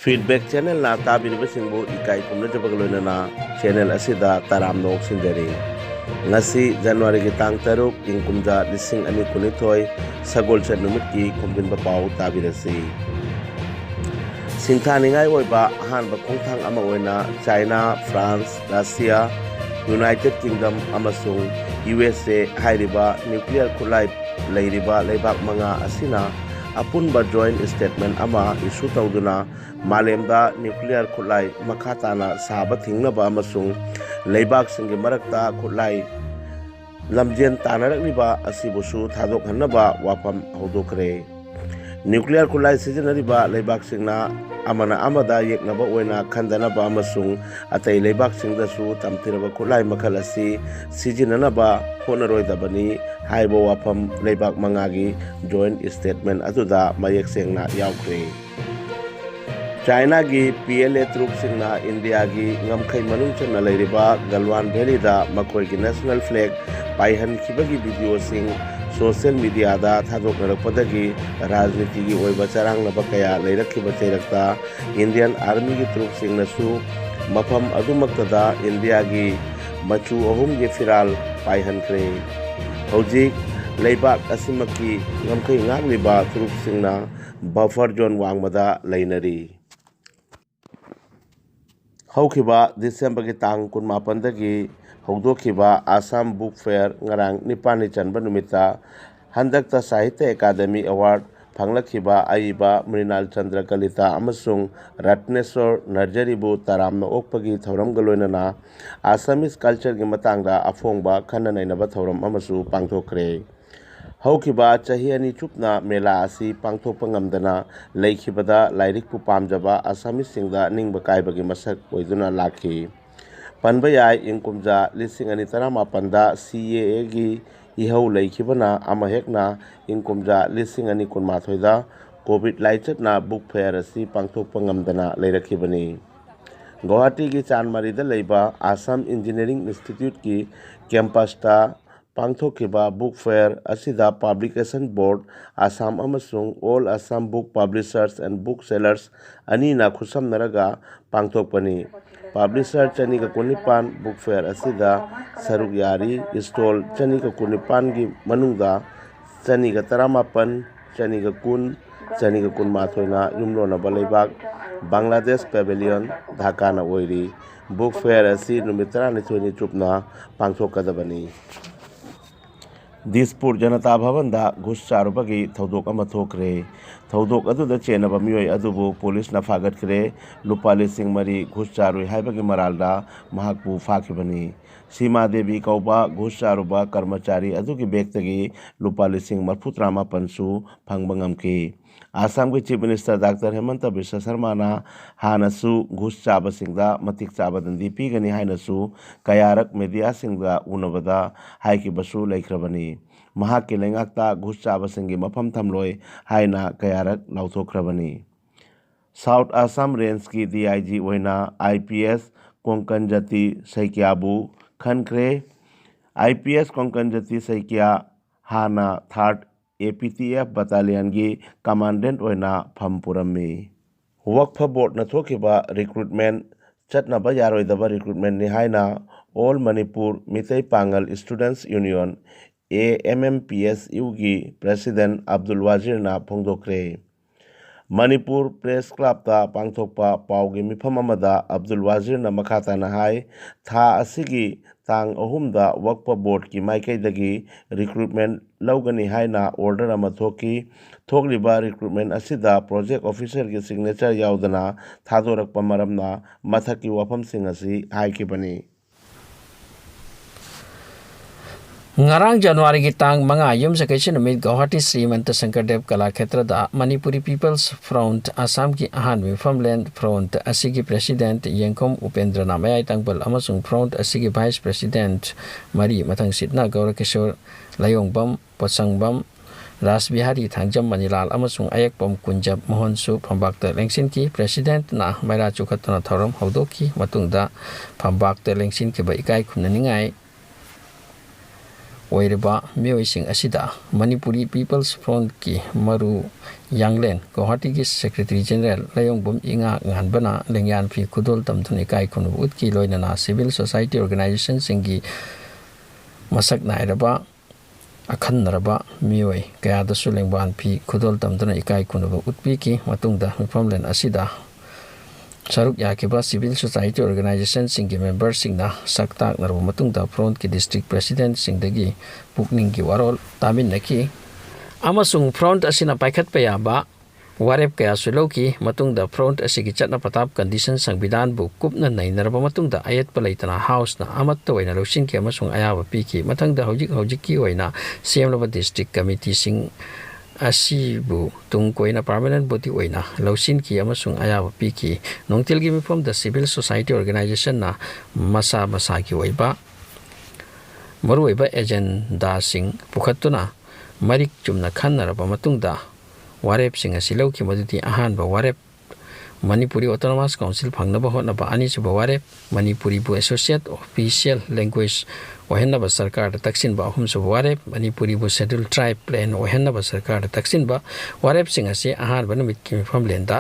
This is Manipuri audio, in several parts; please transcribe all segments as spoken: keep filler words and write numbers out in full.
Feedback Channelꯅ ꯇꯥꯕꯤꯔꯤꯕꯁꯤꯡꯕꯨ ꯏꯀꯥꯏ ꯈꯨꯝꯅꯖꯕꯒ ꯂꯣꯏꯅꯅ channel ꯑꯁꯤꯗ ꯇꯔꯥꯝꯅ ꯑꯣꯛꯁꯤꯟꯖꯔꯤ꯫ ꯉꯁꯤ Januaryꯒꯤ ꯇꯥꯡ ꯇꯔꯨꯛ, ꯏꯪ ꯀꯨꯝꯖꯥ ꯂꯤꯁꯤꯡ ꯑꯅꯤ ꯀꯨꯟꯅꯤꯊꯣꯏ, ꯁꯒꯣꯜꯁꯦꯟ ꯅꯨꯃꯤꯠꯀꯤ ꯈꯣꯝꯖꯤꯟꯕ ꯄꯥꯎ ꯇꯥꯕꯤꯔꯁꯤ꯫ ꯁꯤꯡꯊꯥꯅꯤꯡꯉꯥꯏ ꯑꯣꯏꯕ ꯑꯍꯥꯟꯕ ꯈꯣꯡꯊꯥꯡ ꯑꯃ ꯑꯣꯏꯅ China, France, Russia, United Kingdom ꯑꯃꯁꯨꯡ U S A ꯍꯥꯏꯔꯤꯕ nuclear ꯈꯨꯠꯂꯥꯏ ꯂꯩꯔꯤꯕ ꯂꯩꯕꯥꯛ ꯃꯉꯥ ꯑꯁꯤꯅ ꯑꯄꯨꯟꯕ joint statement ꯑꯃ issue ꯇꯧꯗꯨꯅ ꯃꯥꯂꯦꯝꯗ nuclear ꯈꯨꯠꯂꯥꯏ ꯃꯈꯥ ꯇꯥꯅ ꯁꯥꯕ ꯊꯤꯡꯅꯕ ꯑꯃꯁꯨꯡ ꯂꯩꯕꯥꯛꯁꯤꯡꯒꯤ ꯃꯔꯛꯇ ꯈꯨꯠꯂꯥꯏ ꯂꯝꯖꯦꯟ ꯇꯥꯟꯅꯔꯛꯂꯤꯕ ꯑꯁꯤꯕꯨꯁꯨ ꯊꯥꯗꯣꯛꯍꯟꯅꯕ ꯋꯥꯐꯝ ꯍꯧꯗꯣꯛꯈ꯭ꯔꯦ꯫ Nuclear ꯈꯨꯠꯂꯥꯏ ꯁꯤꯖꯤꯟꯅꯔꯤꯕ ꯂꯩꯕꯥꯛꯁꯤꯡꯅ ꯑꯃꯅ ꯑꯃꯗ ꯌꯦꯛꯅꯕ ꯑꯣꯏꯅ ꯈꯟꯗꯅꯕ ꯑꯃꯁꯨꯡ ꯑꯇꯩ ꯂꯩꯕꯥꯛꯁꯤꯡꯗꯁꯨ ꯇꯝꯊꯤꯔꯕ ꯈꯨꯠꯂꯥꯏ ꯃꯈꯜ ꯑꯁꯤ ꯁꯤꯖꯤꯟꯅꯅꯕ ꯍꯣꯠꯅꯔꯣꯏꯗꯕꯅꯤ ꯍꯥꯏꯕ ꯋꯥꯐꯝ ꯂꯩꯕꯥꯛ ꯃꯉꯥꯒꯤ joint statement ꯑꯗꯨꯗ ꯃꯌꯦꯛ ꯁꯦꯡꯅ ꯌꯥꯎꯈ꯭ꯔꯦ꯫ ꯆꯥꯏꯅꯥꯒꯤ P L A ꯇ꯭ꯔꯨꯞꯁꯤꯡꯅ ꯏꯟꯗꯤꯌꯥꯒꯤ ꯉꯝꯈꯩ ꯃꯅꯨꯡ ꯆꯟꯅ ꯂꯩꯔꯤꯕ ꯒꯜꯋꯥꯟ ꯚꯦꯂꯤꯗ ꯃꯈꯣꯏꯒꯤ national flag ꯄꯥꯏꯍꯟꯈꯤꯕꯒꯤ videoꯁꯤꯡ social mediaꯗ ꯊꯥꯗꯣꯛꯅꯔꯛꯄꯗꯒꯤ ꯔꯥꯖꯅꯤꯇꯤꯒꯤ ꯑꯣꯏꯕ ꯆꯔꯥꯡꯅꯕ ꯀꯌꯥ ꯂꯩꯔꯛꯈꯤꯕ ꯆꯩꯔꯛꯇ Indian Armyꯒꯤ ꯇ꯭ꯔꯨꯞꯁꯤꯡꯅꯁꯨ ꯃꯐꯝ ꯑꯗꯨꯃꯛꯇꯗ ꯏꯟꯗꯤꯌꯥꯒꯤ ꯃꯆꯨ ꯑꯍꯨꯝꯒꯤ ꯐꯤꯔꯥꯜ ꯄꯥꯏꯍꯟꯈ꯭ꯔꯦ꯫ ꯍꯧꯖꯤꯛ ꯂꯩꯕꯥꯛ ꯑꯁꯤꯃꯛꯀꯤ ꯉꯝꯈꯩ ꯉꯥꯛꯂꯤꯕ ꯇ꯭ꯔꯨꯞꯁꯤꯡꯅ buffer zone ꯋꯥꯡꯃꯗ ꯂꯩꯅꯔꯤ꯫ ꯍꯧꯈꯤꯕ Decemberꯒꯤ ꯇꯥꯡ ꯀꯨꯟꯃꯥꯄꯟꯗꯒꯤ ꯍꯧꯗꯣꯛꯈꯤꯕ Assam Book Fair ꯉꯔꯥꯡ ꯅꯤꯄꯥꯜꯅꯤ ꯆꯟꯕ ꯅꯨꯃꯤꯠꯇ ꯍꯟꯗꯛꯇ Sahitya Academy Award ꯐꯪꯂꯛꯈꯤꯕ ꯑꯏꯕ ꯃ꯭ꯔꯤꯅꯥꯜ ꯆꯟꯗ꯭ꯔ ꯀꯂꯤꯇꯥ ꯑꯃꯁꯨꯡ ꯔꯠꯅꯦꯁꯣꯔ ꯅꯔꯖꯔꯤꯕꯨ ꯇꯔꯥꯝꯅ ꯑꯣꯛꯄꯒꯤ ꯊꯧꯔꯝꯒ ꯂꯣꯏꯅꯅ Assamese cultureꯒꯤ ꯃꯇꯥꯡꯗ ꯑꯐꯣꯡꯕ ꯈꯟꯅ ꯅꯩꯅꯕ ꯊꯧꯔꯝ ꯑꯃꯁꯨ ꯄꯥꯡꯊꯣꯛꯈ꯭ꯔꯦ꯫ ꯍꯧꯈꯤꯕ ꯆꯍꯤ ꯑꯅꯤ ꯆꯨꯞꯅ ꯃꯦꯂꯥ ꯑꯁꯤ ꯄꯥꯡꯊꯣꯛꯄ ꯉꯝꯗꯅ ꯂꯩꯈꯤꯕꯗ ꯂꯥꯏꯔꯤꯛꯄꯨ ꯄꯥꯝꯖꯕ Assamiseꯁꯤꯡꯗ ꯅꯤꯡꯕ ꯀꯥꯏꯕꯒꯤ ꯃꯁꯛ ꯑꯣꯏꯗꯨꯅ ꯂꯥꯛꯈꯤ꯫ ꯄꯟꯕ ꯌꯥꯏ, ꯏꯪ ꯀꯨꯝꯖꯥ ꯂꯤꯁꯤꯡ ꯑꯅꯤ ꯇꯔꯥꯃꯥꯄꯟꯗ C A Aꯒꯤ ꯏꯍꯧ ꯂꯩꯈꯤꯕꯅ ꯑꯃ ꯍꯦꯛꯅ ꯏꯪ ꯀꯨꯝꯖꯥ ꯂꯤꯁꯤꯡ ꯑꯅꯤ ꯀꯨꯟꯃꯥꯊꯣꯏꯗ COVID ꯂꯥꯏꯆꯠꯅ book fair ꯑꯁꯤ ꯄꯥꯡꯊꯣꯛꯄ ꯉꯝꯗꯅ ꯂꯩꯔꯛꯈꯤꯕꯅꯤ꯫ ꯒꯧꯍꯥꯇꯤꯒꯤ ꯆꯥꯟꯃꯥꯔꯤꯗ ꯂꯩꯕ Assam Engineering Instituteꯀꯤ campusꯇ ꯄꯥꯡꯊꯣꯛꯈꯤꯕ book fair ꯑꯁꯤꯗ Publication Board Assam ꯑꯃꯁꯨꯡ All Assam Book Publishers and Booksellers ꯑꯅꯤꯅ ꯈꯨꯠꯁꯝꯅꯔꯒ ꯄꯥꯡꯊꯣꯛꯄꯅꯤ꯫ Publisher ꯆꯅꯤꯒ ꯀꯨꯟꯅꯤꯄꯥꯟ book fair ꯑꯁꯤꯗ ꯁꯔꯨꯛ ꯌꯥꯔꯤ꯫ Stall ꯆꯅꯤꯒ ꯀꯨꯟꯅꯤꯄꯥꯟꯒꯤ ꯃꯅꯨꯡꯗ ꯆꯅꯤꯒ ꯇꯔꯥꯃꯥꯄꯟ, ꯆꯅꯤꯒ ꯀꯨꯟ, ꯆꯅꯤꯒ ꯀꯨꯟꯃꯥꯊꯣꯏꯅ ꯌꯨꯝꯂꯣꯟꯅꯕ ꯂꯩꯕꯥꯛ ꯕꯪꯒ꯭ꯂꯥꯗꯦꯁ Pavilion, ꯙꯥꯀꯥꯅ ꯑꯣꯏꯔꯤ꯫ Book fair ꯑꯁꯤ ꯅꯨꯃꯤꯠ ꯇꯔꯥꯅꯤꯊꯣꯏꯅꯤ ꯆꯨꯞꯅ ꯄꯥꯡꯊꯣꯛꯀꯗꯕꯅꯤ꯫ ꯗꯤꯁꯄꯨꯔ ꯖꯅꯇꯥ ꯚꯕꯟꯗ ꯘꯨꯁ ꯆꯥꯔꯨꯕꯒꯤ ꯊꯧꯗꯣꯛ ꯑꯃ ꯊꯣꯛꯈ꯭ꯔꯦ꯫ ꯊꯧꯗꯣꯛ ꯑꯗꯨꯗ ꯆꯦꯟꯅꯕ ꯃꯤꯑꯣꯏ ꯑꯗꯨꯕꯨ ꯄꯨꯂꯤꯁꯅ ꯐꯥꯒꯠꯈ꯭ꯔꯦ꯫ ꯂꯨꯄꯥ ꯂꯤꯁꯤꯡ ꯃꯔꯤ ꯘꯨꯁ ꯆꯥꯔꯨꯏ ꯍꯥꯏꯕꯒꯤ ꯃꯔꯥꯜꯗ ꯃꯍꯥꯛꯄꯨ ꯐꯥꯈꯤꯕꯅꯤ꯫ ꯁꯤꯃꯥ ꯗꯦꯕꯤ ꯀꯧꯕ ꯘꯨꯁ ꯆꯥꯔꯨꯕ ꯀꯔꯃꯆꯥꯔꯤ ꯑꯗꯨꯒꯤ ꯕꯦꯒꯇꯒꯤ ꯂꯨꯄꯥ ꯂꯤꯁꯤꯡ ꯃꯔꯤꯐꯨ ꯇꯔꯥꯃꯥꯄꯟꯁꯨ ꯐꯪꯕ ꯉꯝꯈꯤ꯫ ꯑꯁꯥꯝꯒꯤ Chief Minister Doctor ꯍꯦꯃꯟꯇ ꯕꯤꯁ꯭ꯋ ꯁꯔꯃꯥꯅ ꯍꯥꯟꯅꯁꯨ ꯘꯨꯁ ꯆꯥꯕꯁꯤꯡꯗ ꯃꯇꯤꯛ ꯆꯥꯕ ꯗꯟꯗꯤ ꯄꯤꯒꯅꯤ ꯍꯥꯏꯅꯁꯨ ꯀꯌꯥꯔꯛ ꯃꯦꯗꯤꯌꯥꯁꯤꯡꯒ ꯎꯅꯕꯗ ꯍꯥꯏꯈꯤꯕꯁꯨ ꯂꯩꯈ꯭ꯔꯕꯅꯤ꯫ ꯃꯍꯥꯛꯀꯤ ꯂꯩꯉꯥꯛꯇ ꯘꯨꯁ ꯆꯥꯕꯁꯤꯡꯒꯤ ꯃꯐꯝ ꯊꯝꯂꯣꯏ ꯍꯥꯏꯅ ꯀꯌꯥꯔꯛ ꯂꯥꯎꯊꯣꯛꯈ꯭ꯔꯕꯅꯤ꯫ South Assam Rangeꯀꯤ D I G ꯑꯣꯏꯅ I P S ꯀꯣꯡꯀꯟꯖꯇꯤ ꯁꯩꯀ꯭ꯌꯥꯕꯨ ꯈꯟꯈ꯭ꯔꯦ꯫ I P S ꯀꯣꯡꯀꯟꯖꯇꯤ ꯁꯩꯀ꯭ꯌꯥ ꯍꯥꯟꯅ Third A P T F Battalionꯒꯤ Commandant ꯑꯣꯏꯅ ꯐꯝ ꯄꯨꯔꯝꯃꯤ꯫ ꯋꯛꯐ ꯕꯣꯔꯗꯅ ꯊꯣꯛꯈꯤꯕ recruitment ꯆꯠꯅꯕ ꯌꯥꯔꯣꯏꯗꯕ recruitmentꯅꯤ ꯍꯥꯏꯅ All Manipur Meitei Pangal Students Union, A M M P S Uꯒꯤ President Abdul ꯋꯥꯖꯤꯔꯅ ꯐꯣꯡꯗꯣꯛꯈ꯭ꯔꯦ꯫ Manipur Press Clubꯇ ꯄꯥꯡꯊꯣꯛꯄ ꯄꯥꯎꯒꯤ ꯃꯤꯐꯝ ꯑꯃꯗ ꯑꯕꯗꯨꯜ ꯋꯥꯖꯤꯔꯅ ꯃꯈꯥ ꯇꯥꯅ ꯍꯥꯏ, ꯊꯥ ꯑꯁꯤꯒꯤ ꯇꯥꯡ ꯑꯍꯨꯝꯗ ꯋꯛꯐ ꯕꯣꯔꯗꯀꯤ ꯃꯥꯏꯀꯩꯗꯒꯤ recruitment ꯂꯧꯒꯅꯤ ꯍꯥꯏꯅ order ꯑꯃ ꯊꯣꯛꯈꯤ꯫ ꯊꯣꯛꯂꯤꯕ recruitment ꯑꯁꯤꯗ project officerꯒꯤ signature ꯌꯥꯎꯗꯅ ꯊꯥꯗꯣꯔꯛꯄ ꯃꯔꯝꯅ ꯃꯊꯛꯀꯤ ꯋꯥꯐꯝꯁꯤꯡ ꯑꯁꯤ ꯍꯥꯏꯈꯤꯕꯅꯤ꯫ ꯉꯔꯥꯡ ꯖꯅꯋꯥꯔꯤꯒꯤ ꯇꯥꯡ ꯃꯉꯥ, ꯌꯨꯝꯁꯀꯩꯁ ꯅꯨꯃꯤꯠ, ꯒꯧꯍꯥꯇꯤ ꯁ꯭ꯔꯤ ꯃꯟꯇ ꯁꯪꯀꯔꯗꯦꯕ ꯀꯂꯥꯈꯦꯇ꯭ꯔꯗ ꯃꯅꯤꯄꯨꯔꯤ People's Front, ꯑꯁꯥꯝꯒꯤ ꯑꯍꯥꯟꯕ ꯃꯤꯐꯝꯂꯦꯟ front ꯑꯁꯤꯒꯤ president ꯌꯦꯡꯈꯣꯝ ꯎꯄꯦꯟꯗ꯭ꯔꯅ ꯃꯌꯥꯏ ꯇꯥꯡꯕꯜ ꯑꯃꯁꯨꯡ front ꯑꯁꯤꯒꯤ vice president ꯃꯔꯤ ꯃꯊꯪꯁꯤꯠꯅ ꯒꯧꯔꯀꯤꯁꯣꯔ, ꯂꯥꯏꯌꯣꯡꯕꯝ ꯄꯣꯠꯁꯪꯕꯝ, ꯔꯥꯁꯕꯤꯍꯥꯔꯤ ꯊꯥꯡꯖꯝ ꯃꯅꯤꯂꯥꯜ ꯑꯃꯁꯨꯡ ꯑꯌꯦꯛꯄꯝ ꯀꯨꯟꯖꯕ ꯃꯣꯍꯟꯁꯨ ꯐꯝꯕꯥꯛꯇ ꯂꯦꯡꯁꯤꯟꯈꯤ꯫ Presidentꯅ ꯃꯩꯔꯥ ꯆꯨꯈꯠꯇꯨꯅ ꯊꯧꯔꯝ ꯍꯧꯗꯣꯛꯈꯤ꯫ ꯃꯇꯨꯡꯗ ꯐꯝꯕꯥꯛꯇ ꯂꯦꯡꯁꯤꯟꯈꯤꯕ ꯏꯀꯥꯏ ꯈꯨꯝꯅꯅꯤꯡꯉꯥꯏ ꯑꯣꯏꯔꯤꯕ ꯃꯤꯑꯣꯏꯁꯤꯡ ꯑꯁꯤꯗ ꯃꯅꯤꯄꯨꯔꯤ ꯄꯤꯄꯜꯁ ꯐ꯭ꯔꯣꯟꯠꯀꯤ ꯃꯔꯨ ꯌꯥꯡꯂꯦꯟ ꯒꯧꯍꯥꯇꯤꯒꯤ ꯁꯦꯀ꯭ꯔꯦꯇꯔꯤ ꯖꯦꯅꯔꯦꯜ ꯂꯥꯏꯌꯣꯡꯕꯝ ꯏꯉꯥ ꯉꯥꯟꯕꯅ ꯂꯦꯡꯌꯥꯟ ꯐꯤ ꯈꯨꯗꯣꯜ ꯇꯝꯗꯨꯅ ꯏꯀꯥꯏ ꯈꯨꯝꯅꯕ ꯎꯠꯈꯤ꯫ ꯂꯣꯏꯅꯅ ꯁꯤꯚꯤꯜ ꯁꯣꯁꯥꯏꯇꯤ ꯑꯣꯔꯒꯅꯥꯏꯖꯦꯁꯟꯁꯤꯡꯒꯤ ꯃꯁꯛ ꯅꯥꯏꯔꯕ ꯑꯈꯟꯅꯔꯕ ꯃꯤꯑꯣꯏ ꯀꯌꯥꯗꯁꯨ ꯂꯦꯡꯕꯥꯟ ꯐꯤ ꯈꯨꯗꯣꯜ ꯇꯝꯗꯨꯅ ꯏꯀꯥꯏ ꯈꯨꯝꯅꯕ ꯎꯠꯄꯤꯈꯤ꯫ ꯃꯇꯨꯡꯗ ꯃꯤꯐꯝꯂꯦꯟ ꯑꯁꯤꯗ ꯁꯔꯨꯛ ꯌꯥꯈꯤꯕ ꯁꯤꯚꯤꯜ ꯁꯣꯁꯥꯏꯇꯤ ꯑꯣꯔꯒꯅꯥꯏꯖꯦꯁꯟꯁꯤꯡꯒꯤ ꯃꯦꯝꯕꯔꯁꯤꯡꯅ ꯁꯛ ꯇꯥꯛꯅꯔꯕ ꯃꯇꯨꯡꯗ ꯐ꯭ꯔꯣꯟꯠꯀꯤ ꯗꯤꯁꯇ꯭ꯔꯤꯛ ꯄ꯭ꯔꯦꯁꯤꯗꯦꯟꯠꯁꯤꯡꯗꯒꯤ ꯄꯨꯛꯅꯤꯡꯒꯤ ꯋꯥꯔꯣꯜ ꯇꯥꯃꯤꯟꯅꯈꯤ ꯑꯃꯁꯨꯡ ꯐ꯭ꯔꯣꯟꯠ ꯑꯁꯤꯅ ꯄꯥꯏꯈꯠꯄ ꯌꯥꯕ ꯋꯥꯔꯦꯞ ꯀꯌꯥꯁꯨ ꯂꯧꯈꯤ꯫ ꯃꯇꯨꯡꯗ ꯐ꯭ꯔꯣꯟꯠ ꯑꯁꯤꯒꯤ ꯆꯠꯅ ꯄꯊꯥꯞ, ꯀꯟꯗꯤꯁꯟ, ꯁꯪꯕꯤꯙꯥꯟꯕꯨ ꯀꯨꯞꯅ ꯅꯩꯅꯔꯕ ꯃꯇꯨꯡꯗ ꯑꯌꯦꯠꯄ ꯂꯩꯇꯅ ꯍꯥꯎꯁꯅ ꯑꯃꯠꯇ ꯑꯣꯏꯅ ꯂꯧꯁꯤꯟꯈꯤ ꯑꯃꯁꯨꯡ ꯑꯌꯥꯕ ꯄꯤꯈꯤ꯫ ꯃꯊꯪꯗ ꯍꯧꯖꯤꯛ ꯍꯧꯖꯤꯛꯀꯤ ꯑꯣꯏꯅ ꯁꯦꯝꯂꯕ ꯗꯤꯁꯇ꯭ꯔꯤꯛ ꯀꯃꯤꯇꯤꯁꯤꯡ ꯑꯁꯤꯕꯨ ꯇꯨꯡ ꯀꯣꯏꯅ ꯄꯥꯔꯃꯅꯦꯟꯠ ꯕꯣꯗꯤ ꯑꯣꯏꯅ ꯂꯧꯁꯤꯟꯈꯤ ꯑꯃꯁꯨꯡ ꯑꯌꯥꯕ ꯄꯤꯈꯤ꯫ ꯅꯨꯡꯊꯤꯜꯒꯤ ꯃꯤꯐꯝꯗ ꯁꯤꯚꯤꯜ ꯁꯣꯁꯥꯏꯇꯤ ꯑꯣꯔꯒꯅꯥꯏꯖꯦꯁꯟꯅ ꯃꯁꯥ ꯃꯁꯥꯒꯤ ꯑꯣꯏꯕ ꯃꯔꯨꯑꯣꯏꯕ ꯑꯦꯖꯦꯟꯗꯥꯁꯤꯡ ꯄꯨꯈꯠꯇꯨꯅ ꯃꯔꯤꯛ ꯆꯨꯝꯅ ꯈꯟꯅꯔꯕ ꯃꯇꯨꯡꯗ ꯋꯥꯔꯦꯞꯁꯤꯡ ꯑꯁꯤ ꯂꯧꯈꯤ, ꯃꯗꯨꯗꯤ ꯑꯍꯥꯟꯕ ꯋꯥꯔꯦꯞ ꯃꯅꯤꯄꯨꯔꯤ ꯑꯣꯇꯣꯅꯣꯃꯁ ꯀꯥꯎꯟꯁꯤꯜ ꯐꯪꯅꯕ ꯍꯣꯠꯅꯕ, ꯑꯅꯤꯁꯨꯕ ꯋꯥꯔꯦꯞ ꯃꯅꯤꯄꯨꯔꯤꯕꯨ ꯑꯦꯁꯣꯁꯤꯌꯦꯠ ꯑꯣꯐꯤꯁꯤꯌꯦꯜ ꯂꯦꯡꯒ꯭ꯋꯦꯖ ꯑꯣꯏꯍꯟꯅꯕ ꯁꯔꯀꯥꯔꯗ ꯇꯛꯁꯤꯟꯕ, ꯑꯍꯨꯝꯁꯨꯕ ꯋꯥꯔꯦꯞ ꯃꯅꯤꯄꯨꯔꯤꯕꯨ ꯁꯦꯗ꯭ꯌꯨꯜ ꯇ꯭ꯔꯥꯏꯕ ꯄ꯭ꯂꯦꯟ ꯑꯣꯏꯍꯟꯅꯕ ꯁꯔꯀꯥꯔꯗ ꯇꯛꯁꯤꯟꯕ꯫ ꯋꯥꯔꯦꯞꯁꯤꯡ ꯑꯁꯤ ꯑꯍꯥꯟꯕ ꯅꯨꯃꯤꯠꯀꯤ ꯃꯤꯐꯝꯂꯦꯟꯗ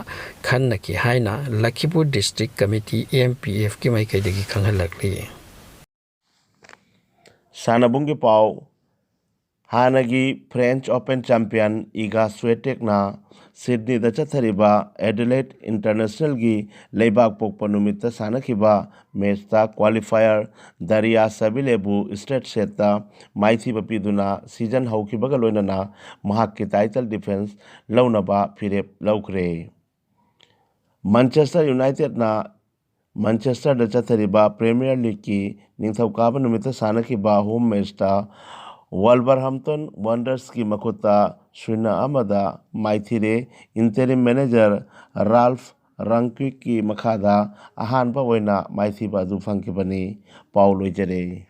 ꯈꯟꯅꯈꯤ ꯍꯥꯏꯅ ꯂꯈꯤꯄꯨꯔ ꯗꯤꯁꯇ꯭ꯔꯤꯛ ꯀꯃꯤꯇꯤ, ꯑꯦꯝ ꯄꯤ ꯑꯦꯐꯀꯤ ꯃꯥꯏꯀꯩꯗꯒꯤ ꯈꯪꯍꯜꯂꯛꯂꯤ꯫ ꯁꯥꯟꯅꯕꯨꯡꯒꯤ ꯄꯥꯎ꯫ ꯍꯥꯟꯅꯒꯤ ꯐ꯭ꯔꯦꯟꯆ ꯑꯣꯄꯟ ꯆꯦꯝꯄꯤꯌꯟ ꯏꯒꯥ ꯁ꯭ꯋꯦꯇꯦꯛꯅ ꯁꯤꯗꯅꯤꯗ ꯆꯠꯊꯔꯤꯕ ꯑꯦꯗꯤꯂꯦꯗ ꯏꯟꯇꯔꯅꯦꯁꯅꯦꯜꯒꯤ ꯂꯩꯕꯥꯛ ꯄꯣꯛꯄ ꯅꯨꯃꯤꯠꯇ ꯁꯥꯟꯅꯈꯤꯕ ꯃꯦꯆꯇ ꯀ꯭ꯋꯥꯂꯤꯐꯥꯌꯔ ꯗꯔꯤꯌꯥ ꯁꯕꯤꯂꯦꯕꯨ ꯁ꯭ꯇ꯭ꯔꯦꯠ ꯁꯦꯠꯇ ꯃꯥꯏꯊꯤꯕ ꯄꯤꯗꯨꯅ ꯁꯤꯖꯟ ꯍꯧꯈꯤꯕꯒ ꯂꯣꯏꯅꯅ ꯃꯍꯥꯛꯀꯤ ꯇꯥꯏꯇꯜ ꯗꯤꯐꯦꯟꯁ ꯂꯧꯅꯕ ꯐꯤꯔꯦꯞ ꯂꯧꯈ꯭ꯔꯦ꯫ ꯃꯥꯟꯆꯦꯁꯇꯔ ꯌꯨꯅꯥꯏꯇꯦꯗꯅ ꯃꯥꯟꯆꯦꯁꯇꯔꯗ ꯆꯠꯊꯔꯤꯕ ꯄ꯭ꯔꯤꯃꯤꯌꯔ ꯂꯤꯒꯀꯤ ꯅꯤꯡꯊꯧꯀꯥꯕ ꯅꯨꯃꯤꯠꯇ ꯁꯥꯟꯅꯈꯤꯕ ꯍꯣꯝ ꯃꯦꯆꯇ ꯋꯥꯜꯚꯔꯍꯝꯇꯟ ꯋꯥꯟꯗꯔꯁꯀꯤ ꯃꯈꯨꯠꯇ ꯁꯨꯏꯅ ꯑꯃꯗ ꯃꯥꯏꯊꯤꯔꯦ꯫ ꯏꯟꯇꯦꯔꯤꯝ ꯃꯦꯅꯦꯖꯔ ꯔꯥꯜꯐ ꯔꯪꯀ꯭ꯋꯤꯛꯀꯤ ꯃꯈꯥꯗ ꯑꯍꯥꯟꯕ ꯑꯣꯏꯅ ꯃꯥꯏꯊꯤꯕ ꯑꯗꯨ ꯐꯪꯈꯤꯕꯅꯤ꯫ ꯄꯥꯎ ꯂꯣꯏꯖꯔꯦ꯫